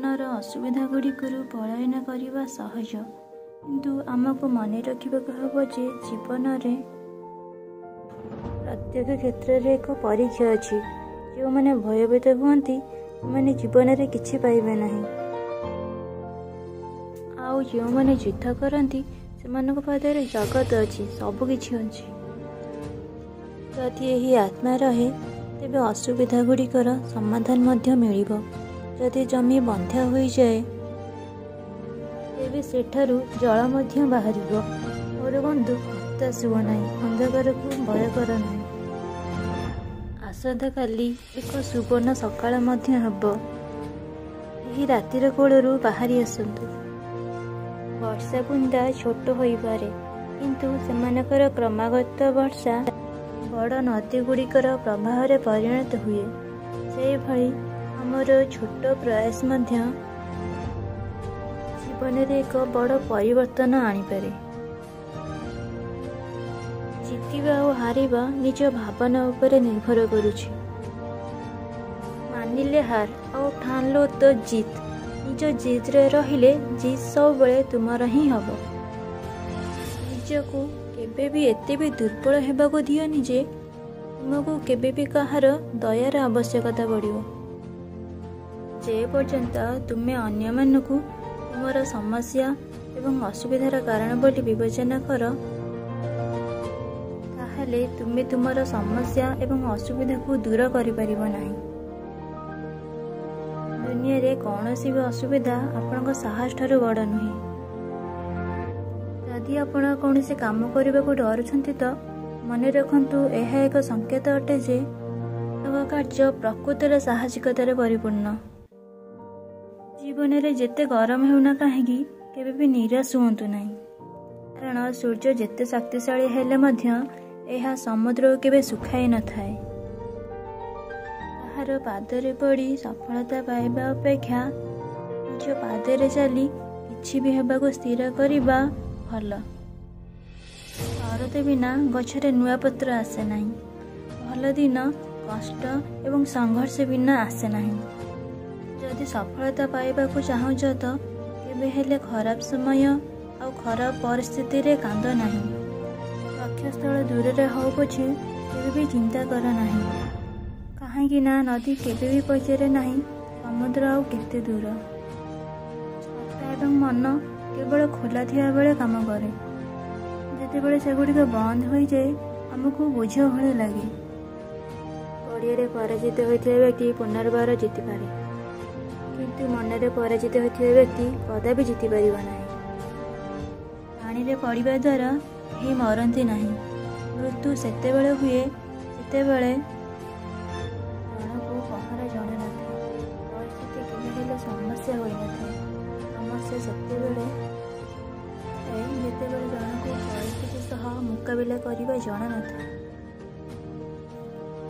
ଜୀବନର ଅସୁବିଧାଗୁଡ଼ିକରୁ ପଳାୟନ କରିବା ସହଜ, କିନ୍ତୁ ଆମକୁ ମନେ ରଖିବାକୁ ହେବ ଯେ ଜୀବନରେ ପ୍ରତ୍ୟେକ କ୍ଷେତ୍ରରେ ଏକ ପରୀକ୍ଷା ଅଛି। ଯେଉଁମାନେ ଭୟଭୀତ ହୁଅନ୍ତି ସେମାନେ ଜୀବନରେ କିଛି ପାଇବେ ନାହିଁ, ଆଉ ଯେଉଁମାନେ ଯୁଦ୍ଧ କରନ୍ତି ସେମାନଙ୍କ ପାଖରେ ଜଗତ ଅଛି, ସବୁକିଛି ଅଛି। ଯଦି ଏହି ଆତ୍ମା ରହେ, ତେବେ ଅସୁବିଧାଗୁଡ଼ିକର ସମାଧାନ ମଧ୍ୟ ମିଳିବ। ଯଦି ଜମି ବନ୍ଧ୍ୟା ହୋଇଯାଏ, ତେବେ ସେଠାରୁ ଜଳ ମଧ୍ୟ ବାହାରିବ। ମୋର ବନ୍ଧୁ, ହତାଶ ହୁଅ ନାହିଁ, ଅନ୍ଧକାରକୁ ଭୟ କର ନାହିଁ। ଆସନ୍ତାକାଲି ଏକ ସୁବର୍ଣ୍ଣ ସକାଳ ମଧ୍ୟ ହେବ। ଏହି ରାତିର କୋଳରୁ ବାହାରି ଆସନ୍ତୁ। ବର୍ଷା ବୁନ୍ଦା ଛୋଟ ହୋଇପାରେ, କିନ୍ତୁ ସେମାନଙ୍କର କ୍ରମାଗତ ବର୍ଷା ବଡ଼ ନଦୀଗୁଡ଼ିକର ପ୍ରବାହରେ ପରିଣତ ହୁଏ। ସେହିଭଳି ଆମର ଛୋଟ ପ୍ରୟାସ ମଧ୍ୟ ଜୀବନରେ ଏକ ବଡ଼ ପରିବର୍ତ୍ତନ ଆଣିପାରେ। ଜିତିବା ଓ ହାରିବା ନିଜ ଭାବନା ଉପରେ ନିର୍ଭର କରୁଛି। ମାନିଲେ ହାର ଆଉ ଠାଣିଲ ତ ଜିତ୍। ନିଜ ଜିଦ୍ରେ ରହିଲେ ଜିତ୍ ସବୁବେଳେ ତୁମର ହିଁ ହେବ। ନିଜକୁ କେବେ ବି ଏତେ ବି ଦୁର୍ବଳ ହେବାକୁ ଦିଅନି ଯେ ତୁମକୁ କେବେ ବି କାହାର ଦୟାର ଆବଶ୍ୟକତା ପଡ଼ିବ। ଯେ ପର୍ଯ୍ୟନ୍ତ ତୁମେ ଅନ୍ୟମାନଙ୍କୁ ତୁମର ସମସ୍ୟା ଏବଂ ଅସୁବିଧାର କାରଣ ବୋଲି ବିବେଚନା କର, ତାହେଲେ ତୁମେ ତୁମର ସମସ୍ୟା ଏବଂ ଅସୁବିଧାକୁ ଦୂର କରିପାରିବ ନାହିଁ। ଦୁନିଆରେ କୌଣସି ବି ଅସୁବିଧା ଆପଣଙ୍କ ସାହସଠାରୁ ବଡ଼ ନୁହେଁ। ଯଦି ଆପଣ କୌଣସି କାମ କରିବାକୁ ଡରୁଛନ୍ତି ତ ମନେ ରଖନ୍ତୁ, ଏହା ଏକ ସଂକେତ ଅଟେ ଯେ ଆପଣଙ୍କ କାର୍ଯ୍ୟ ପ୍ରକୃତରେ ସାହସିକତାରେ ପରିପୂର୍ଣ୍ଣ। ଜୀବନରେ ଯେତେ ଗରମ ହେଉନା କାହିଁକି, କେବେ ବି ନିରାଶ ହୁଅନ୍ତୁ ନାହିଁ, କାରଣ ସୂର୍ଯ୍ୟ ଯେତେ ଶକ୍ତିଶାଳୀ ହେଲେ ମଧ୍ୟ ଏହା ସମୁଦ୍ରକୁ କେବେ ଶୁଖାଇ ନଥାଏ। କାହାର ପାଦରେ ପଡ଼ି ସଫଳତା ପାଇବା ଅପେକ୍ଷା ନିଜ ପାଦରେ ଚାଲି କିଛି ବି ହେବାକୁ ସ୍ଥିର କରିବା ଭଲ। ଶରତ ବିନା ଗଛରେ ନୂଆ ପତ୍ର ଆସେ ନାହିଁ। ଭଲ ଦିନ କଷ୍ଟ ଏବଂ ସଂଘର୍ଷ ବିନା ଆସେ ନାହିଁ। ଯଦି ସଫଳତା ପାଇବାକୁ ଚାହୁଁଛ ତ କେବେ ହେଲେ ଖରାପ ସମୟ ଆଉ ଖରାପ ପରିସ୍ଥିତିରେ କାନ୍ଦ ନାହିଁ। ଲକ୍ଷ୍ୟସ୍ଥଳ ଦୂରରେ ହଉ ପଛେ କେବେ ବି ଚିନ୍ତା କର ନାହିଁ, କାହିଁକି ନା ନଦୀ କେବେ ବି ପଚାରେ ନାହିଁ ସମୁଦ୍ର ଆଉ କେତେ ଦୂର। ଛତା ଏବଂ ମନ କେବଳ ଖୋଲା ଥିବା ବେଳେ କାମ କରେ। ଯେତେବେଳେ ସେଗୁଡ଼ିକ ବନ୍ଦ ହୋଇଯାଏ, ଆମକୁ ବୋଝ ଭଳି ଲାଗେ। ପଡ଼ିଆରେ ପରାଜିତ ହୋଇଥିବା ବ୍ୟକ୍ତି ପୁନର୍ବାର ଜିତିପାରେ, କିନ୍ତୁ ମନରେ ପରାଜିତ ହୋଇଥିବା ବ୍ୟକ୍ତି କଦାପି ଜିତିପାରିବ ନାହିଁ। ପାଣିରେ ପଡ଼ିବା ଦ୍ୱାରା କେହି ମରନ୍ତି ନାହିଁ। ମୃତ୍ୟୁ ସେତେବେଳେ ହୁଏ ଯେତେବେଳେ ଜଣକୁ ପହଁରା ଜଣା ନଥାଏ। ପରିସ୍ଥିତି କେବେ ହେଲେ ସମସ୍ୟା ହୋଇନଥାଏ। ସମସ୍ୟା ସେତେବେଳେ ଥାଏ ଯେତେବେଳେ ଜଣକୁ ପରିସ୍ଥିତି ସହ ମୁକାବିଲା କରିବା ଜଣା ନଥାଏ।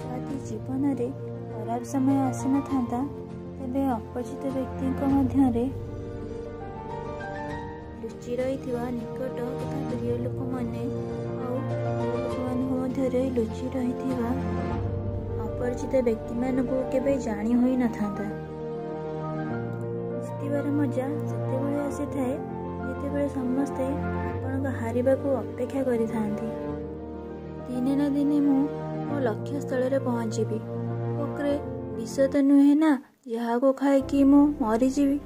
ଯଦି ଜୀବନରେ ଖରାପ ସମୟ ଆସିନଥାନ୍ତା, ତେବେ ଅପରିଚିତ ବ୍ୟକ୍ତିଙ୍କ ମଧ୍ୟରେ ଲୁଚି ରହିଥିବା ନିକଟ ତଥା ପ୍ରିୟ ଲୋକମାନେ ଆଉ ଲୋକମାନଙ୍କ ମଧ୍ୟରେ ଲୁଚି ରହିଥିବା ଅପରିଚିତ ବ୍ୟକ୍ତିମାନଙ୍କୁ କେବେ ଜାଣି ହୋଇନଥାନ୍ତା। ଜିତିବାର ମଜା ସେତେବେଳେ ଆସିଥାଏ ଯେତେବେଳେ ସମସ୍ତେ ଆପଣଙ୍କ ହାରିବାକୁ ଅପେକ୍ଷା କରିଥାନ୍ତି। ଦିନେ ନା ଦିନେ ମୁଁ ମୋ ଲକ୍ଷ୍ୟସ୍ଥଳରେ ପହଞ୍ଚିବି। ଫୋକରେ ବିଷ ତ ନୁହେଁ ନା ଯାହାକୁ ଖାଇକି ମୁଁ ମରିଯିବି।